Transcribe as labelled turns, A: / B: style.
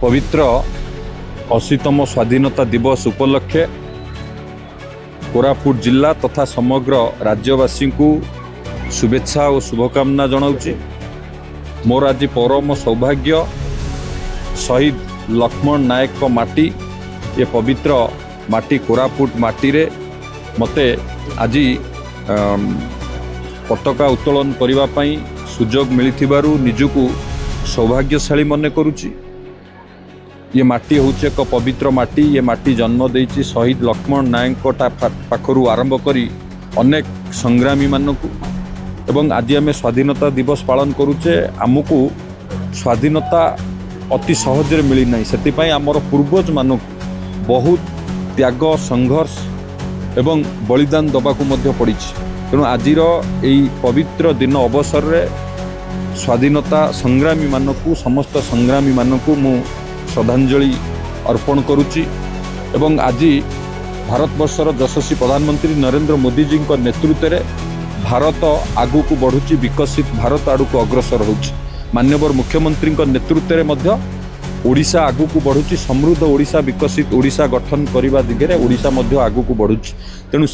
A: ପବିତ୍ର 80ତମ ସ୍ୱାଧୀନତା ଦିବସ ଉପଲକ୍ଷେ କୋରାପୁଟ ଜିଲ୍ଲା ତଥା ସମଗ୍ର ରାଜ୍ୟବାସୀଙ୍କୁ ଶୁଭେଚ୍ଛା ଓ ଶୁଭକାମନା ଜଣାଉଛି। ମୋର ଆଜି ପରମ ସୌଭାଗ୍ୟ, ଶହୀଦ ଲକ୍ଷ୍ମଣ ନାୟକଙ୍କ ମାଟି, ଏ ପବିତ୍ର ମାଟି କୋରାପୁଟ ମାଟିରେ ମୋତେ ଆଜି ପତାକା ଉତ୍ତୋଳନ କରିବା ପାଇଁ ସୁଯୋଗ ମିଳିଥିବାରୁ ନିଜକୁ ସୌଭାଗ୍ୟଶାଳୀ ମନେ କରୁଛି। ଇଏ ମାଟି ହେଉଛି ଏକ ପବିତ୍ର ମାଟି। ଇଏ ମାଟି ଜନ୍ମ ଦେଇଛି ଶହୀଦ ଲକ୍ଷ୍ମଣ ନାୟକଙ୍କ ପାଖରୁ ଆରମ୍ଭ କରି ଅନେକ ସଂଗ୍ରାମୀମାନଙ୍କୁ। ଏବଂ ଆଜି ଆମେ ସ୍ୱାଧୀନତା ଦିବସ ପାଳନ କରୁଛେ। ଆମକୁ ସ୍ୱାଧୀନତା ଅତି ସହଜରେ ମିଳିନାହିଁ। ସେଥିପାଇଁ ଆମର ପୂର୍ବଜମାନଙ୍କୁ ବହୁତ ତ୍ୟାଗ, ସଂଘର୍ଷ ଏବଂ ବଳିଦାନ ଦେବାକୁ ମଧ୍ୟ ପଡ଼ିଛି। ତେଣୁ ଆଜିର ଏଇ ପବିତ୍ର ଦିନ ଅବସରରେ ସ୍ୱାଧୀନତା ସଂଗ୍ରାମୀମାନଙ୍କୁ, ସମସ୍ତ ସଂଗ୍ରାମୀମାନଙ୍କୁ ମୁଁ ଶ୍ରଦ୍ଧାଞ୍ଜଳି ଅର୍ପଣ କରୁଛି। ଏବଂ ଆଜି ଭାରତବର୍ଷର ଯଶସ୍ୱୀ ପ୍ରଧାନମନ୍ତ୍ରୀ ନରେନ୍ଦ୍ର ମୋଦିଜୀଙ୍କ ନେତୃତ୍ୱରେ ଭାରତ ଆଗକୁ ବଢ଼ୁଛି, ବିକଶିତ ଭାରତ ଆଡ଼କୁ ଅଗ୍ରସର ହେଉଛି। ମାନ୍ୟବର ମୁଖ୍ୟମନ୍ତ୍ରୀଙ୍କ ନେତୃତ୍ୱରେ ମଧ୍ୟ ଓଡ଼ିଶା ଆଗକୁ ବଢ଼ୁଛି। ସମୃଦ୍ଧ ଓଡ଼ିଶା, ବିକଶିତ ଓଡ଼ିଶା ଗଠନ କରିବା ଦିଗରେ ଓଡ଼ିଶା ମଧ୍ୟ ଆଗକୁ ବଢ଼ୁଛି। ତେଣୁ